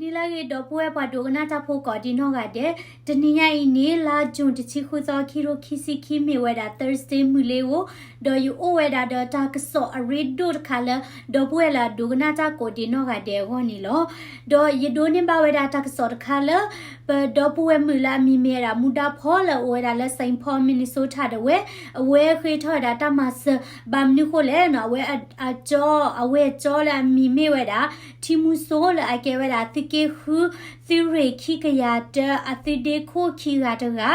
နံၤလၢအဂ့ၤ ဒီပုၢ်ဝဲၢ်ပှၤဒိကနၣ်တၢ်ဖိကိးဒံနီၢ်ဂၤဒဲး, တနံၤညါအံၤန့ၣ် လါ June တဆံဃုသီ ခံကထိခံဆံခံ မ့ၢ်ဝဲဒၣ် Thursday မုၢ်လ့ၤဧိၤ, ဒီးယအိၣ်ဝဲဒၣ်ဒီးတၢ်ကစီၣ်အရ့ဒိၣ်တခါလၢ ဒီပုၢ်ဝဲၢ်လၢအဒိကနၣ်တၢ်ကိးဒံနီၢ်ဂၤဒဲးအဂီၢ်န့ၣ်လီၤ. ဒီးယဒိးန့ၢ်ဘၣ်ဝဲဒၣ်တၢ်ကစီၣ်တခါလၢ ပဒီပုၢ်ဝဲၢ်မုၣ်လၢအမံၤမ့ၢ်ဝဲဒၣ် မူဒါဖီလၢအအိၣ်ဝဲဒၣ်လၢ Saint Paul Minnesota ဒၣ်ဝဲ, အဝဲဃ့ထီၣ်ဝဲဒၣ်တၢ်မၤစၢၤ ဘၣ်မနုၤဃိလဲၣ်နီၤ, အဝဲအကၠီ, အဝဲၢ်ကၠီလၢအမံၤမ့ၢ်ဝဲဒၣ် ထံမူစိလၢအကဲဝဲဒၣ်သုးက့ဃု သုးရ့ၣ်ခံကယၤတၢ အသုးဒ့ခိၣ်ခံဂၤတဂၤ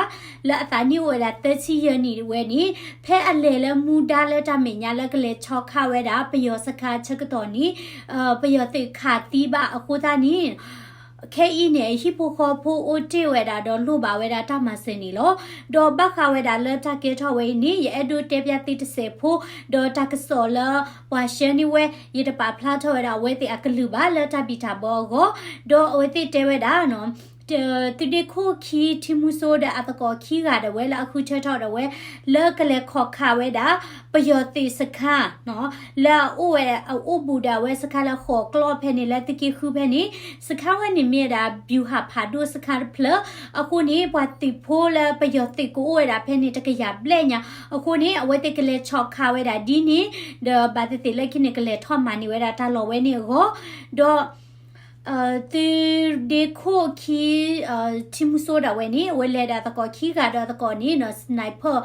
လၢအသးနံၣ်အိၣ်ဝဲဒၣ်သၢဆံယဲၢ်နံၣ်ဝဲန့ၣ်, ဖဲအလဲၤလၢမူဒါလၢတၢ်မဲာ်ညါလၢကလဲၤဆီခးဝဲဒၣ်ပယီၤစခါအဆၢကတီၢ်န့ၣ်, ပယီၤသုးခးသံဘၣ်အဃိသတးန့ၣ် ခဲအံၤန့ၣ် အဟံၣ်ဖိဃီဖိအိၣ်တ့ၢ်ဝဲဒၣ်ဒီးလိၣ်ဘၣ်ဝဲဒၣ်တၢ်မၤစၢၤန့ၣ်လီၤ. ဒီးဘၣ်ဃးဝဲဒၣ်လၢတၢ်ကဲထီၣ်ဝဲအံၤန့ၣ် ယအဲၣ်ဒိးတဲဖျါသုတစဲးဖိ, ဒီးတၢ်ကစီၣ်လၢပှၤဆှၢန့ၢ်ဝဲ ယတပာ်ဖျါထီၣ်ဝဲဒၣ်အဝဲသ့ၣ်အကလုၢ်ဘၣ်လၢတၢ်ဘံၣ်တၢ်ဘၢအဂီၢ်, ဒီးအဝဲသ့ၣ်တဲဝဲဒၣ် သုးဒ့ခိၣ်ခံထံမူစိဒီးအသကိးခံဂၤဒၣ်ဝဲလၢအဃုထၢထီၣ်ဒၣ်ဝဲ လၢကလဲၤခီၣ်ခးဝဲဒၣ် ပယီၤသုးစခါ လၢအအိၣ်ဝဲ အအိၣ်ဘူးဒၣ်ဝဲစခါလၢဃိးကျီၢ်ဖဲန့ၣ် လၢသုးက့ဃုဖဲန့ၣ်, စခါဝဲန့ၣ်မ့ၢ်ဝဲဒၣ် ဗျူဟာဖးဒိၣ်စခါတဖျၢၣ်, အဃိန့ၣ် ပှၤသုးဖိလၢပယီၤသုးကအိၣ်ဝဲဒၣ်ဖဲန့ၣ်တကယၤဘျဲၣ်ညါ, အဃိန့ၣ် အဝဲသ့ၣ်ကလဲၤဆီၣ်ခးဝဲဒၣ်ဒ်န့ၣ်, ဒီးဘၣ်သ့ၣ်သ့ၣ်လၢခံန့ၣ် ကလဲၤထီၣ်မၤန့ၢ်ဝဲဒၣ်တၢ်လီၢ်ဝဲန့ၣ်အဂီၢ်, ဒီး သုးဒ့ခိၣ်ခံ ထံမူစိဒၣ်ဝဲန့ၣ် အဝဲလဲၤဒၣ်သကိးခံဂၤဒီးသကိးန့ၣ်နီၤ sniper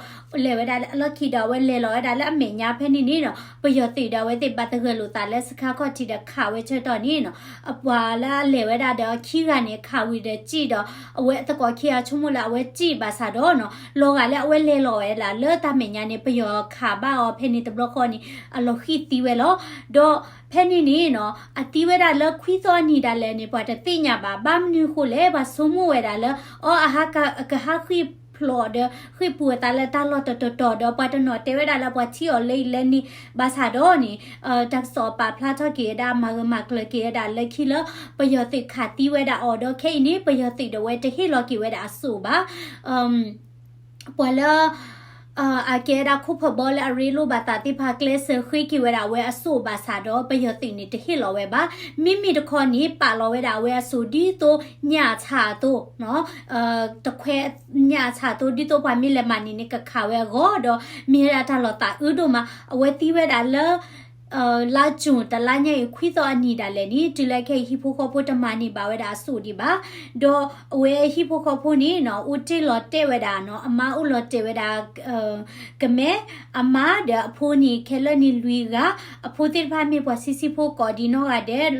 လဲၤဝဲဒၣ်လၢအလီၢ်ခံဒီး အဝဲလဲၤလီၤဝဲဒၣ်လၢအမဲာ်ညါဖဲန့ၣ်န့ၣ်နီၤ ပယီၤသုးဒီးအဝဲသ့ၣ်ဘၣ်သဂၢၢ်လိာ်သးလၢစခါခီၣ်ထံးဒီးခးဝဲဆၢကတီၢ်န့ၣ်နီၤ အပှၤလၢအလဲၤဝဲဒၣ်ဒီးခံဂၤန့ၣ် ခးဝံၤဒီးစံၣ်ဒီး အဝဲအသကိးခံဂၤဆိကမိၣ်လၢအဝဲစံၣ်ဘၣ်ဆၣ်ဒီးနီၤ လီၤဂာ်လၢအဝဲလဲၤလီၤဝဲဒၣ်လၢတၢ်မဲာ်ညါန့ၣ် ပယီၤခးဘၣ်အီၤဖဲန့ၣ်တဘျီဃီန့ၣ် အလီၤဃံၣ်သံဝဲလီၤ. ဒီးဖဲန့ၣ်န့ၣ်နီၤ အသံဝဲဒၣ်လၢခွံသီအနံၤဒၣ်လဲာ်န့ၣ် ပှၤတသ့ၣ်ညါဘၣ် ဘၣ်မနုၤဃိလဲၣ် ပှၤဆိကမိၣ်ဝဲဒၣ်လၢ အီ အဟးကဟးဃံၣ်ဖျိးဒီး ဃ့ၢ်ပူၤအသးလၢတၢ်လီၢ်တတီၤတီၤဒီး ပှၤတနီၤတဲဝဲဒၣ်လၢပှၤထံၣ်အီၤလၢအံၤလၢန့ၣ် ဘၣ်ဆၣ်ဒီးန့ၣ် တၢ်ကစီၣ်ပာ်ဖျါထီၣ်က့ၤဝဲဒၣ် မၤဂၢၢ်မၤကျၢၤက့ၤဝဲဒၣ်လၢခံလၢ ပယီၤသုးခးသံဝဲဒၣ်အီၤဒီး ခဲအံၤန့ၣ် ပယီၤသုးဒီးဝဲတဟ့ၣ်လီၤက့ၤဝဲဒၣ်အစိၣ်ဘၣ် ပှၤလၢ အကဲဝဲဒၣ်ခိၣ်ဖၢဘီလၢအရ့လိာ်ဘၣ်သးသ့ၣ်တဖၣ် ကျဲးစၢးဃ့က့ၤဝဲဒၣ်အဝဲအစိၣ်ဘၣ်ဆၣ်ဒီး ပယီၤသုးန့ၣ်တဟ့ၣ်လီၤဝဲဘၣ်. မ့မ့ၢ်တခီန့ၣ် ပာ်လီၤဝဲဒၣ်အဝဲအစိၣ်ဒ်သိးညၣ်ဆၣ်အသိး တခွဲညၣ်ဆၣ်အသိး ဒ်သိးပှၤမ့ၢ်လဲၤမၤန့ၢ်န့ၣ် ကခးဝဲအဂီၢ်ဒီး မ့ၢ်ဝဲဒၣ်တၢ်လီၤသးအုးဒိၣ်မး အဝဲသံဝဲဒၣ်လၢ လါကၠူၣ်တလါညါအံၤ ခွံသီအနံၤဒၣ်လဲာ်န့ၣ် တုၤလၢခဲအံၤဟံၣ်ဖိဃီဖိတမၤန့ၢ်ဘၣ်ဝဲဒၣ်အစိၣ်ဒံးဘၣ်. ဒီးအဝဲဟံၣ်ဖိဃီဖိန့ၣ်နီၤ အိၣ်တ့ၢ်လီၤတဲာ်ဝဲဒၣ်နီၤ အမါအိၣ်လီၤတဲာ်ဝဲဒၣ် ကမဲ အမါဒီးအဖိန့ၣ် ခဲလၢာ်န့ၣ်လွံၢ်ဂၤ, အဖိသ့ၣ်တဖၣ်မ့ၢ်ပှၤဆံးဆံးဖိကိးဒံးနီၢ်ဂၤဒဲး,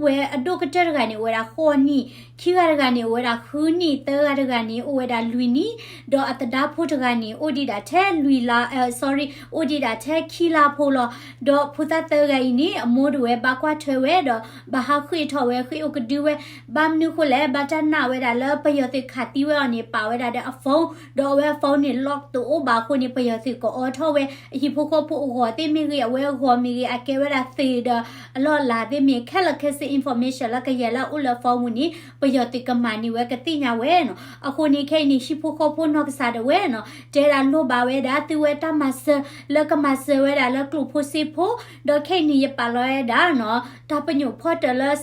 ဝဲအဒိၣ်ကတၢၢ်တဂၤန့ၣ် အိၣ်ဝဲဒၣ်ဃိးနံၣ်, ခံဂၤတဂၤန့ၣ် အိၣ်ဝဲဒၣ်ဃုနံၣ်, သၢဂၤတဂၤန့ၣ် အိၣ်ဝဲဒၣ်လွံၢ်နံၣ်, ဒီးအသဒါဖိတဂၤန့ၣ် အိၣ်ဒံးဒၣ်ထဲလွံၢ်လါ, sorry, အိၣ်ဒံးဒၣ်ထဲခံလါဖိလီၤ. ဒီးဖိသၣ်သၢဂၤအံၤန့ၣ် အမိၢ်ဒၣ်ဝဲဘၣ်ကွၢ်ထွဲဝဲဒီး ဘၣ်ဟးဃ့ၢ်ထီၣ်ဝဲ ဃ့ၢ်အိၣ်ကဒုဝဲ, ဘၣ်မနုၤဃိလဲၣ် ဘၣ်တၢ်နာ်ဝဲဒၣ်လၢပယီၤသုးခးသံဝဲအီၤန့ၣ် ပာ်ဝဲဒၣ်ဒီးအ phone, ဒီးအဝဲအ phone န့ၣ် lock တအိၣ်ဘၣ်အဃိန့ၣ် ပယီၤသုးကအိးထီၣ်ဝဲ အဟံၣ်ဖိဃီဖိအဂီၤသ့ၣ်မ့ၢ်ဂ့ၤ အဝဲအဂီၤမ့ၢ်ဂ့ၤ အကဲဝဲဒၣ်သ့ၣ်ဒီး အလီၢ်အလၤသ့ၣ်မ့ၢ် ခဲလၢာ်ခဲဆ့ information လၢကယဲၢ်လၢအအိၣ်လၢ phone ပူၤန့ၣ် ပယီၤသုးကမၤန့ၢ်ဝဲကသ့ၣ်ညါဝဲနီၤ. အဃိန့ၣ် ခဲအံၤန့ၣ် ဟံၣ်ဖိဃီဖိနီၢ်ကစၢ်ဒၣ်ဝဲနီၤ တဲဒၣ်လိၣ်ဘၣ်ဝဲဒၣ် သုဝဲတၢ်မၤစၢၤ လၢကမၤစၢၤဝဲဒၣ်လၢကျိၣ်ဖိစ့ဖိ, ဒီးခဲအံၤန့ၣ် ယပာ်လီၤဝဲဒၣ်နီၤ တၢ်ပညိၣ်ဖီတၢၣ်လၢ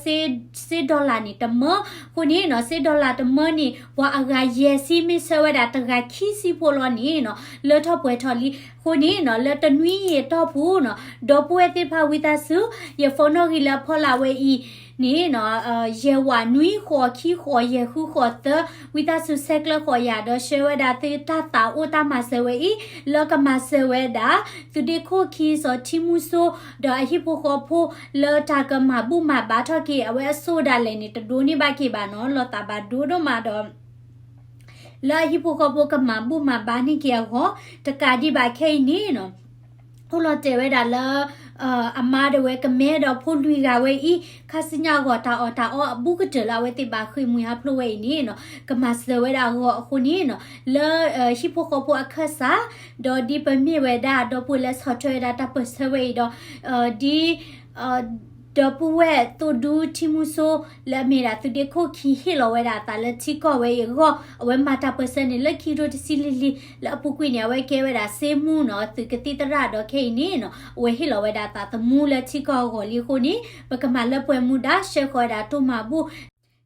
စ့ dollar န့ၣ် တမၢ, အဃိန့ၣ်နီၤ စ့ dollar တမၢန့ၣ် ပှၤအဂၤယဲၢ်ဆံမ့ၢ်ဆှၢဝဲဒၣ်တဂၤခံဆံဖိလီၤန့ၣ်နီၤ လၢထီၣ်ပှဲၤထီၣ်လံ. အဃိန့ၣ်နီၤ လၢတနွံအံၤအတီၢ်ပူၤနီၤ ဒီပုၢ်ဝဲၢ်သ့ၣ်တဖၣ်ဝံသးစူၤ ယ phone နီၣ်ဂံၢ်လၢအဖီလာ်ဝဲအံၤန့ၣ်နီၤ ယဲၢ်ဝးနွံဃိးခံဃိးယဲၢ်ဃုဃိးသၢ ဝံသးစူၤဆဲးကျၢဃီၤယၤဒီး ဆှၢဝဲဒၣ်သုတၢ်သးအိၣ်တၢ်မၤစၢၤဝဲအံၤ လၢကမၤစၢၤဝဲဒၣ် သုးဒ့ခိၣ်ခံ စီၤထံမူစိ ဒီးအဟံၣ်ဖိဃီဖိ လၢတၢ်ကမၤဘူၣ်မၤဘါထီၣ်က့ၤ အဝဲအစိၣ်ဒၣ်လဲာ်န့ၣ် တဒိးန့ၢ်ဘၣ်က့ၤဘၣ်နီၤ လီၤသးဘၣ်ဒိဒိၣ်မးဒီး လၢအဟံၣ်ဖိဃီဖိကမၤဘူၣ်မၤဘါန့ၢ်က့ၤအဂီၢ် တကးဒံးဘၣ်ခဲအံၤန့ၣ်နီၤ အိၣ်လီၤတဲာ်ဝဲဒၣ်လၢ အမါဒၣ်ဝဲကမဲဒီးဖိလွံၢ်ဂၤဝဲအံၤ ခါဆူညါအဂီၢ်တၢ်အီၣ်တၢ်အီအဘူးကတၢၢ်လၢအဝဲသ့ၣ်ဘၣ်ဃ့ၢ်မှံဟးဖျိးဝဲအံၤန့ၣ်နီၤ ကမၤစၢၤဝဲဒၣ်အဂီၢ်အဃိန့ၣ်နီၤ လၢဟံၣ်ဖိဃီဖိအခၢၣ်စး ဒီးဒ်ပမ့ၢ်ဝဲဒၣ် ဒီပုၢ်ဝဲၢ်လၢဆီၣ်ထွဲဝဲဒၣ်တၢ်ပၢၢ်ဆၢဝဲအံၤဒီး ဒ် ဒီပုၢ်ဝဲၢ်သိၣ်ဒူထံမူစိ လၢအမ့ၢ်ဒၣ်သုးဒ့ခိၣ်ခံဟ့ၣ်လီၤဝဲဒၣ်အသးလၢထံကီၢ်ဝဲအံၤအဂီၢ် အဝဲမၤတၢ်ပၢၢ်ဆၢန့ၣ် လၢခံကထိတဆံလံၤလံၤ လၢအပူၤကွံာ်န့ၣ် အဝဲကဲဝဲဒၣ်စ့မူနီၤ သုးကသံၣ်သရၣ်ဒီးခဲအံၤန့ၣ်နီၤ အဝဲဟ့ၣ်လီၤဝဲဒၣ်အသးသမူလၢထံကီၢ်အဂီၢ်လံအဃိန့ၣ် ပကမၤလၢပှဲၤမူဒါ ရှဲဃီၤဝဲဒၣ်တိၢ်မၤဘူၣ်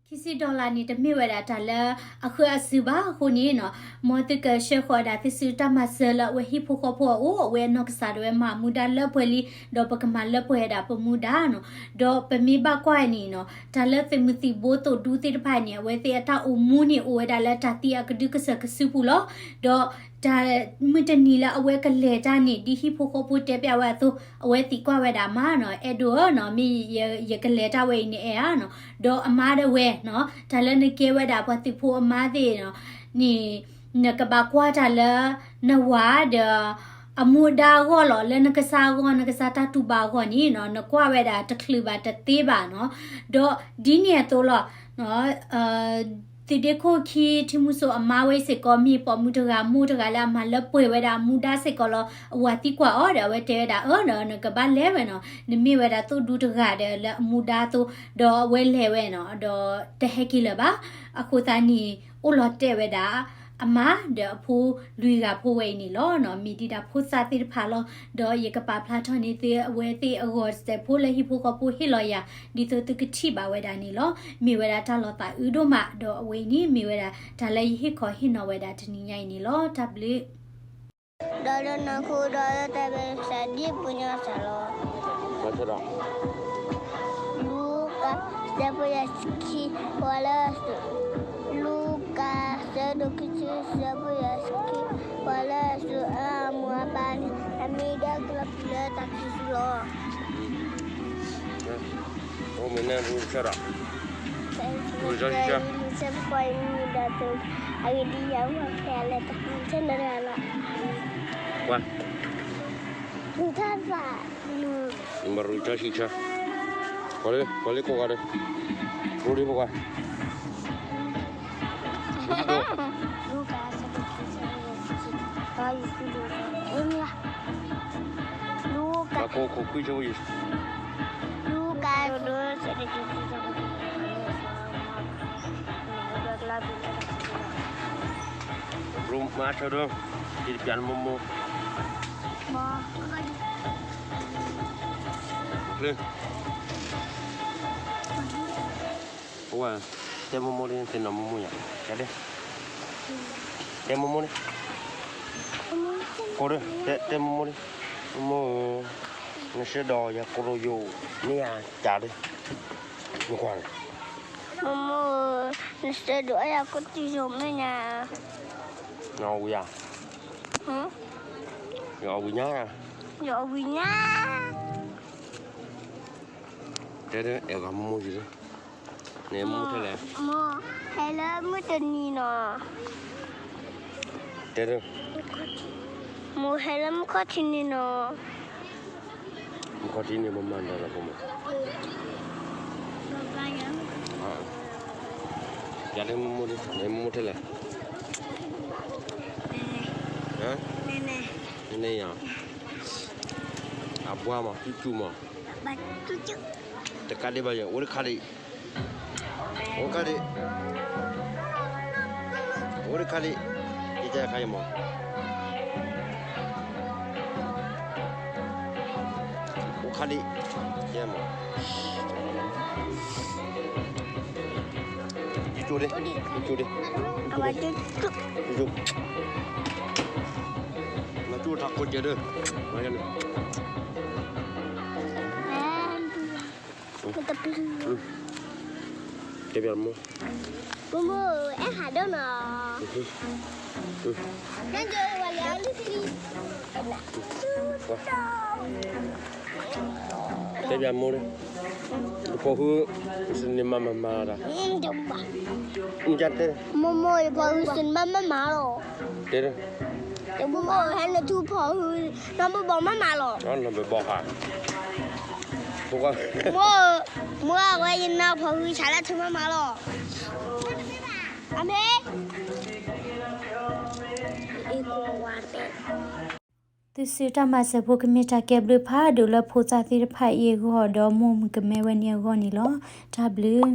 ခံဆံ dollar န့ၣ် တမ့ၢ်ဝဲဒၣ်တၢ်လၢအဃၢအစုၤဘၣ်အဃိန့ၣ်နီၤ, မ်သုကဆှၢဃီၤဝဲဒၣ်သုစုတၢ်မၤစၢၤလၢအဝဲဟံၣ်ဖိဃီဖိအအိၣ်, အဝဲအနီၢ်ကစၢ်ဒၣ်ဝဲမၤမူဒါလၢပှဲၤလံ, ဒီးပကမၤလၢပှဲၤဝဲဒၣ်ပမူဒါနီၤ. ဒီးပမ့ၢ်ဘၣ်ကွၢ်န့ၣ်နီၤ, တၢ်လၢသုးမုၢ်သံၣ်ဘိသိၣ်ဒူသ့ၣ်တဖၣ်န့ၣ် အဝဲသ့ၣ်အတၢ်အိၣ်မူန့ၣ် အိၣ်ဝဲဒၣ်လၢတၢ်သံအကဒုကစၢၢ်ကစုပူၤလီၤ. ဒီးတၢ်မုၢ်တနံၤလၢအဝဲကလဲၤတၢ်န့ၣ် ဒ်ဟံၣ်ဖိဃီဖိတဲပျးဝဲအသိး အဝဲသံကွၢ်ဝဲဒၣ်အမါနီၤ, အဲၣ်ဒိးဧၢနီၤ, မ့ၢ်ယကလဲၤတၢ်ဝဲအံၤန့ၣ်အဲၣ်ဧါနီၤ. ဒီးအမါဒၣ်ဝဲနီၤ, တၢ်လၢနကဲဝဲဒၣ်ပှၤသုးဖိအမါသ့ၣ်နီၤ, န့ၣ် နကဘၣ်ကွၢ်တၢ်လၢနဝၤဒီး အမူဒါအဂီၢ်လီၤ, လၢနကစၢ်အဂီၢ် နကစၢ်တၢ်တူၢ်ဘၣ်အဂီၢ်န့ၣ်နီၤ, နကွၢ်ဝဲဒၣ်တချုးဘၣ်တသ့ဘၣ်နီၤ. ဒီးဒ်န့ၣ်အသိးလီၤ. သုးဒ့ခိၣ်ခံ ထံမူစိအမါဝဲစ့ၢ်ကီး မ့ၢ်ပိာ်မုၣ်တဂၤမိၢ်တဂၤလၢအမၤလၢပှဲၤဝဲဒၣ်အမူဒါစ့ၢ်ကီးလီၤ. အဝၤသံကွၢ်အီၤဒီး အဝဲတဲဝဲဒၣ်အၢဒီး နကဘၣ်လဲၤဝဲနီၤ, နမ့ၢ်ဝဲဒၣ်သိၣ်ဒူတဂၤဒီးလၢအမူဒါအသိး, ဒီးအဝဲလဲၤဝဲနီၤ, ဒီးတဟဲက့ၤလၢၤဘၣ်. အဃိသတးန့ၣ် အိၣ်လီၤတဲာ်ဝဲဒၣ် အမါဒီးအဖိလွံၢ်ဂၤဖိဝဲအံၤန့ၣ်လီၤ. မ့ၢ်ဒ်ဒၣ်ဖိသၣ်သ့ၣ်တဖၣ်လီၤ. ဒီးယကပာ်ဖျါထီၣ်န့ၢ်သု အဝဲသ့ၣ်အဂီၢ်စဲးဖိလၢဟံၣ်ဖိဃီဖိဟ့ၣ်လီၤယၤ ဒ်သိးသုကထံၣ်ဘၣ်ဝဲဒၣ်န့ၣ်လီၤ. မ့ၢ်ဝဲဒၣ်တၢ်လီၤသးအုးဒိၣ်မး, ဒီးအဝဲအံၤန့ၣ် မ့ၢ်ဝဲဒၣ်တၢ်လၢယဟ့ၣ်ခီဟ့ၣ်နီၤဝဲဒၣ်တနံၤညါအံၤန့ၣ်လီၤ. တၢ်ဘျုး ဒီးလၢနၢ်ဟူဒီးတဲဘၣ်စၢ်ဒ်ပညိၣ်စၢ်လီၤ. လူၤကၣ် ဆၢဖိယဲၢ်ဆံခံ ပှၤလၢအစူၢ်, လူၤကၣ် ဆၢဒိၣ်ခံဆံ ဆၢဖိယဲၢ်ဆံခံ ပှၤလၢအစူၢ်အါအမိၢ်အပၢ်န့ၣ် အမံၤဒီးကလီၤပျံၤလၢတၢ်ခံဆူလီၤ. အိၣ်မ့ၢ်န့ၣ် ရူၢ်ဆၢဒီး ရူၢ်ဆၢဆံဆၢ ဆၢဖိယဲၢ်ဆံ အဂ့ၢ်ဒ်အံၤ ဝဲဖဲလၢတၢ်ခံဆူလီၤ. ကွၢ် မ့ၢ်ရူၢ်ဆၢဆံဆၢ, ပှၤလၢ ပှၤလၢကိးဂၤဒီး ရူၢ်ဒံးပကွၢ် လူၤကၣ် ဆၢဒိၣ်ခံဆံ ဆၢဖိယဲၢ်ဆံခံ လူၤကၣ် ဆၢဒိၣ်ခံဆံ ဆၢဖိယဲၢ်ဆံခံ ရူၢ်မၤဆၢဒိၣ် ယတပျးနမိၢ်မိၢ် အဝဲ တဲမိၢ်မိၢ်ဒ် သ့ၣ်နီၣ်မိၢ်မိၢ်ယၤ ကဒဲ တဲမိၢ်မိၢ်ဒ် ကိးဒဲ တဲ တဲမိၢ်မိၢ်ဒ် မိၢ်မိၢ်ဧၢ, နဆှၢဒီးယၤကိးဒိၣ်ယိာ် မ့ၢ်ယၤကဒဲ နကွၢ်န့ၣ် မိၢ်မိၢ်ဧၢ, နဆှၢဒီးယၤကိးဒိၣ်ယိာ်မ့ၢ်ယၤ နအီၣ်ဝံၤယၤ ယအီၣ်ဝံၤညါ ယအီၣ်ဝံၤညါ တဲဒၣ် အဲၣ်ဂၤမိၢ်မိၢ်ယံၤလၢ နမိၢ်ထဲလဲၣ် မိၢ်ဟဲလၢမုၢ်တနံၤနီၤ တဲဒၣ် မိၢ်ဟဲလၢမုၢ်ခီၣ်ထံးန့ၣ်နီၤ မုၢ်ခီၣ်ထံးန့ၣ် မမၤဒီးလီၤဖိမး ယၤလၢမိၢ်မိၢ်ဒ် နမိၢ်မိၢ်ထဲလဲၣ် နန့ၣ်ယၤ အဘှါမး ကၠူၣ်ကၠူၣ်မး တကးဒံးဘၣ်ယဲ အိၣ်တခါဒံး အိၣ်တခါဒံး အိၣ်တခါဒံး ယကခါယမး အိၣ်ခါဒံး ယမး ယကၠိဒံး ယကၠိဒံး ယကၠိဒံး ယကၠိ နကၠိထးခိၣ်ကဲဒၢ မၤယၤန့ၣ် တဲဘၣ်မိၢ် မိၢ်မိၢ် အဲၣ်ဟးဒိၣ်နီၤ တဲဘၣ်မိၢ်လၢ ယဖီၣ်ဟု စန့ၣ်မၤမၤမၤဒီး မိၢ်မိၢ် ယဖီၣ်ဟု စန့ၣ်မၤမၤမၤလီၤ တဲ မိၢ်မိၢ် ဟဲနထူဖီၣ်ဟု နီၢ်ဘၣ်ဘီမၤမၤလီၤ နီၢ်ဘၣ်ဘီဃါ မိၢ် မိၢ် အဝဲယနီၢ်ဖီၣ်ဟု ဆါလၢထူမၤမၤလီၤ အမ့ၢ် သုစုတၢ်မၤစၢၤဖိကမ့ၢ်တၢ်ကဲဘျုးဖးဒိၣ်လၢဖိသၣ်သ့ၣ်တဖၣ်အံၤအဂီၢ် ဒီးမိၢ်မုၣ်ကမဲဝဲန့ၣ်အဂီၢ်န့ၣ်လီၤ. တၢ်ဘျုး